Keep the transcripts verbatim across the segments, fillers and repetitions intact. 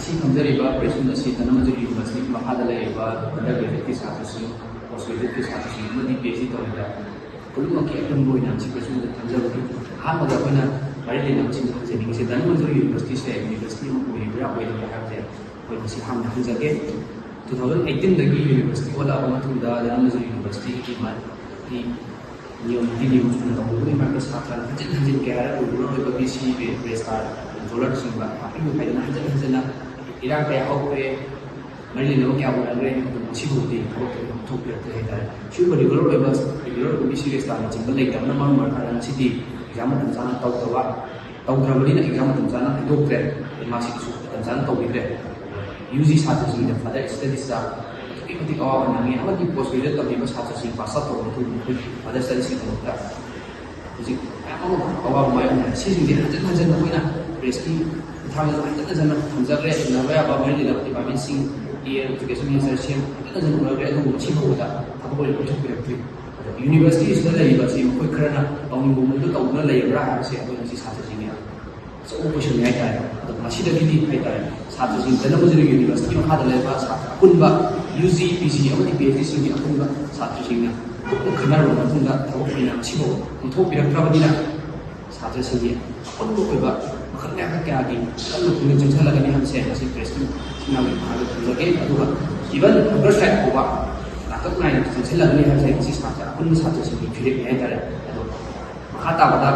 ꯁꯤ ꯈꯪꯖꯔꯤꯕ ꯄ꯭ꯔꯦꯁ ꯃꯤꯠ ꯑꯁꯤ ꯙꯅꯃꯟꯖꯨꯔꯤ ꯌꯨꯅꯤꯚꯔꯁꯤꯇꯤ ꯃꯈꯥꯗ ꯂꯩꯔꯤꯕ undergraduate ꯀꯤ ꯁꯥꯇ꯭ꯔꯁꯤꯡ, post graduate ꯀꯤ ꯁꯥꯇ꯭ꯔꯁꯤꯡ ꯑꯃꯗꯤ ꯄꯤ ꯑꯩꯆ ꯗꯤ ꯇꯧꯔꯤꯕ ꯄꯨꯝꯅꯃꯛꯀꯤ ꯑꯄꯨꯟꯕ ꯑꯣꯏꯅ ꯁꯤ ꯄ꯭ꯔꯦꯁ ꯃꯤꯠ ꯑꯁꯤꯗ ꯊꯝꯖꯕꯅꯤ꯫ ꯑꯍꯥꯟꯕꯗ ꯑꯩꯈꯣꯏꯅ ꯃꯔꯤ ꯂꯩꯅꯕꯁꯤꯡꯗ ꯍꯪꯖꯅꯤꯡꯉꯤꯁꯦ, ꯙꯅꯃꯟꯖꯨꯔꯤ ꯌꯨꯅꯤꯚꯔꯁꯤꯇꯤꯁꯦ ꯌꯨꯅꯤꯚꯔꯁꯤꯇꯤ ꯑꯃ ꯑꯣꯏꯔꯤꯕ꯭ꯔꯥ ꯑꯣꯏꯗꯕ꯭ꯔꯥ ꯍꯥꯏꯕꯁꯦ ꯑꯩꯈꯣꯏ ꯃꯁꯤ ꯍꯥꯟꯅ ꯍꯪꯖꯒꯦ꯫ Two thousand eighteen ꯗꯒꯤ ꯌꯨꯅꯤꯚꯔꯁꯤꯇꯤ ꯑꯣꯜꯂꯛꯑꯕ ꯃꯇꯨꯡꯗ ꯙꯅꯃꯟꯖꯨꯔꯤ ꯌꯨꯅꯤꯚꯔꯁꯤꯇꯤꯒꯤ ꯃꯥꯒꯤ ꯅꯤꯌꯣꯝ ꯅꯤꯇꯤ ꯅꯤꯌꯣꯝ ꯆꯨꯝꯅ ꯇꯧꯍꯧꯕꯒꯤ ꯃꯔꯛꯇ ꯁꯥꯇ꯭ꯔ ꯍꯟꯖꯤꯟ ꯍꯟꯖꯤꯟ ꯀꯌꯥꯔꯛ ꯔꯤꯒꯨꯂꯔ ꯑꯣꯏꯕ ꯕꯤ ꯁꯤ, ꯔꯦꯖꯤꯁꯇ꯭ꯔꯥꯔ, ꯀꯟꯇ꯭ꯔꯣꯂꯔꯁꯤꯡꯗ ꯍꯥꯞꯄꯤꯌꯨ ꯍꯥꯏꯗꯅ ꯍꯟꯖꯤꯟ ꯍꯟꯖꯤꯟꯅ ꯏꯔꯥꯡ ꯀꯌꯥ ꯍꯧꯈ꯭ꯔꯦ, ꯃꯔꯤ ꯂꯩꯅꯕ ꯀꯌꯥ ꯎꯅꯈ꯭ꯔꯦ, ꯑꯗꯨꯕꯨ ꯉꯁꯤ ꯐꯥꯎꯕꯗꯤ ꯊꯕꯛ ꯊꯣꯏꯗꯣꯛꯄ ꯊꯣꯛꯄꯤꯔꯛꯇ꯭ꯔꯦ ꯍꯥꯏꯇꯥꯔꯦ꯫ ꯁꯤꯒꯨꯝꯕ ꯔꯤꯒꯨꯂꯔ ꯑꯣꯏꯕ, ꯔꯤꯒꯨꯂꯔ ꯑꯣꯏꯕ ꯕꯤ ꯁꯤ, ꯔꯦꯖꯤꯁꯇ꯭ꯔꯥꯔꯅꯆꯤꯡꯕ ꯂꯩꯇꯕꯅ ꯃꯔꯝ ꯑꯣꯏꯔꯀꯥꯟꯗ ꯉꯁꯤꯗꯤ ꯑꯦꯛꯖꯥꯝ ꯃꯇꯝ ꯆꯥꯅ ꯇꯧꯗꯕ, ꯇꯧꯗ꯭ꯔꯕꯅꯤꯅ ꯑꯦꯛꯖꯥꯝ ꯃꯇꯝ ꯆꯥꯅ ꯍꯥꯏꯗꯣꯛꯇ꯭ꯔꯦ, ꯃꯥꯔꯛꯁꯤꯠꯁꯨ ꯃꯇꯝ ꯆꯥꯅ ꯇꯧꯕꯤꯗ꯭ꯔꯦ꯫ ꯌꯨ ꯖꯤ ꯁꯥꯇ꯭ꯔꯁꯤꯡꯒꯤꯗ further studies ꯇ ꯑꯗꯨꯛꯀꯤ ꯃꯇꯤꯛ ꯑꯋꯥꯕ ꯅꯪꯉꯤ, ꯑꯃꯗꯤ post graduate ꯇꯝꯂꯤꯕ ꯁꯥꯇ꯭ꯔꯁꯤꯡ pass out ꯇꯧꯔꯕ ꯃꯇꯨꯡꯗ ꯑꯩꯈꯣꯏ further studies ꯀꯤꯗꯃꯛꯇ ꯍꯧꯖꯤꯛ ꯃꯌꯥꯝ ꯑꯃ ꯑꯋꯥꯕ ꯃꯥꯌꯣꯛꯅꯔꯦ꯫ ꯁꯤꯁꯤꯡꯁꯦ ꯍꯟꯖꯤꯟ ꯍꯟꯖꯤꯟꯅ ꯑꯩꯈꯣꯏꯅ ꯄ꯭ꯔꯦꯁꯀꯤ ꯈꯨꯠꯊꯥꯡꯗ ꯍꯟꯖꯤꯟ ꯍꯟꯖꯤꯟꯅ ꯊꯝꯖꯈ꯭ꯔꯦ, ꯎꯅꯕ ꯌꯥꯕ ꯃꯔꯤ ꯂꯩꯅꯕ ꯗꯤꯄꯥꯔꯠꯃꯦꯟꯁꯤꯡ, ꯏ ꯑꯦꯟ, ꯏꯖꯨꯀꯦꯁꯟ ꯃꯤꯅꯤꯁꯇꯔ, ꯁꯤ ꯑꯦꯝ ꯍꯟꯖꯤꯟ ꯍꯟꯖꯤꯟꯅ ꯎꯅꯈ꯭ꯔꯦ, ꯑꯗꯨꯕꯨ ꯉꯁꯤ ꯐꯥꯎꯕꯗ ꯊꯕꯛ ꯑꯣꯏꯅ ꯄꯥꯡꯊꯣꯛꯄꯤꯔꯛꯇ꯭ꯔꯤ꯫ ꯑꯗꯣ ꯌꯨꯅꯤꯚꯔꯁꯤꯇꯤ ꯑꯁꯤꯗ ꯂꯩꯔꯤꯕ ꯑꯁꯤ ꯃꯈꯣꯏ ꯈꯔꯅ ꯇꯧꯅꯤꯡꯕ ꯃꯑꯣꯡꯗ ꯇꯧꯗꯨꯅ ꯂꯩꯔꯕ꯭ꯔꯥ ꯍꯥꯏꯕꯁꯦ ꯑꯩꯈꯣꯏ ꯉꯁꯤ ꯁꯥꯇ꯭ꯔꯁꯤꯡꯒꯤ ꯑꯆꯧꯕ ꯀꯣꯏꯁꯟꯅꯤ ꯍꯥꯏꯇꯥꯔꯦ꯫ ꯑꯗꯣ ꯃꯁꯤꯗꯒꯤꯗꯤ ꯍꯥꯏꯇꯥꯔꯦ, ꯁꯥꯇ꯭ꯔꯁꯤꯡ ꯙꯅꯃꯟꯖꯨꯔꯤ ꯌꯨꯅꯤꯚꯔꯁꯤꯇꯤ ꯃꯈꯥꯗ ꯂꯩꯕ ꯁꯥꯇ꯭ꯔ ꯑꯄꯨꯟꯕ ꯌꯨ ꯖꯤ, ꯄꯤ ꯖꯤ ꯑꯃꯗꯤ ꯄꯤ ꯑꯩꯆ ꯗꯤꯁꯤꯡꯒꯤ ꯑꯄꯨꯟꯕ ꯁꯥꯇ꯭ꯔꯁꯤꯡꯅ ꯀꯨꯞꯅ ꯈꯟꯅꯔꯕ ꯃꯇꯨꯡꯗ ꯊꯕꯛ ꯑꯣꯏꯅ ꯉꯁꯤꯐꯥꯎ ꯑꯣꯟꯊꯣꯛꯄꯤꯔꯛꯇ꯭ꯔꯕꯅꯤꯅ, ꯁꯥꯇ꯭ꯔꯁꯤꯡꯒꯤ ꯑꯄꯨꯟꯕ ꯑꯣꯏꯕ ꯃꯈꯜ ꯃꯌꯥꯝ ꯀꯌꯥꯒꯤ ꯀꯟꯅ ꯄꯨꯛꯅꯤꯡ ꯆꯪꯁꯤꯜꯂꯒꯅꯤ ꯍꯥꯏꯕꯁꯦ ꯉꯁꯤ ꯄ꯭ꯔꯦꯁꯀꯤ ꯁꯤꯡꯅꯕꯒꯤ ꯃꯈꯥꯗ ꯊꯝꯖꯒꯦ꯫ ꯑꯗꯨꯒ even ꯍꯪꯒꯔ ꯁ꯭ꯇ꯭ꯔꯥꯏꯛ ꯐꯥꯎꯕ ꯉꯥꯛꯇꯛ ꯅꯥꯏꯅ ꯆꯪꯁꯤꯜꯂꯒꯅꯤ ꯍꯥꯏꯕꯁꯦ ꯉꯁꯤ ꯁꯥꯇ꯭ꯔ ꯑꯄꯨꯟꯕ ꯁꯥꯇ꯭ꯔꯁꯤꯡꯒꯤ ꯐꯤꯔꯦꯞꯅꯤ ꯍꯥꯏꯇꯥꯔꯦ꯫ ꯑꯗꯣ ꯃꯈꯥ ꯇꯥꯕꯗ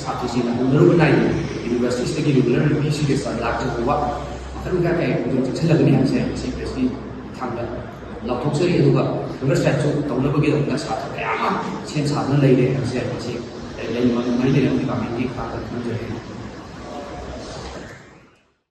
ꯁꯥꯇ꯭ꯔꯁꯤꯡꯅ ꯍꯧꯅꯔꯨꯕ ꯅꯥꯏꯗꯅ ꯌꯨꯅꯤꯚꯔꯁꯤꯇꯤꯁꯤꯗꯒꯤ ꯔꯤꯒꯨꯂꯔ ꯅꯨꯄꯤꯁꯤꯡꯒꯤ ꯆꯥꯡ ꯂꯥꯛꯇ꯭ꯔꯕ ꯃꯈꯜ ꯃꯈꯥ ꯀꯌꯥꯒꯤ ꯈꯨꯗꯣꯡ ꯆꯪꯁꯤꯜꯂꯒꯅꯤ ꯍꯥꯏꯕꯁꯦ ꯉꯁꯤ ꯄ꯭ꯔꯦꯁꯀꯤ ꯊꯥꯡꯗ ꯂꯥꯎꯊꯣꯛꯆꯔꯤ꯫ ꯑꯗꯨꯒ ꯍꯪꯒꯔ ꯁ꯭ꯇ꯭ꯔꯥꯏꯛꯁꯨ ꯇꯧꯅꯕꯒꯤꯗꯃꯛꯇ ꯁꯥꯇ꯭ꯔ ꯀꯌꯥ ꯑꯃ ꯁꯦꯝ ꯁꯥꯗꯨꯅ ꯂꯩꯔꯦ ꯍꯥꯏꯕꯁꯦ ꯉꯁꯤ ꯂꯩꯔꯤꯕ ꯃꯔꯤ ꯂꯩꯅꯕ ꯗꯤꯄꯥꯔꯠꯃꯦꯟꯒꯤ ꯊꯥꯡꯗ ꯈꯪꯖꯔꯤ꯫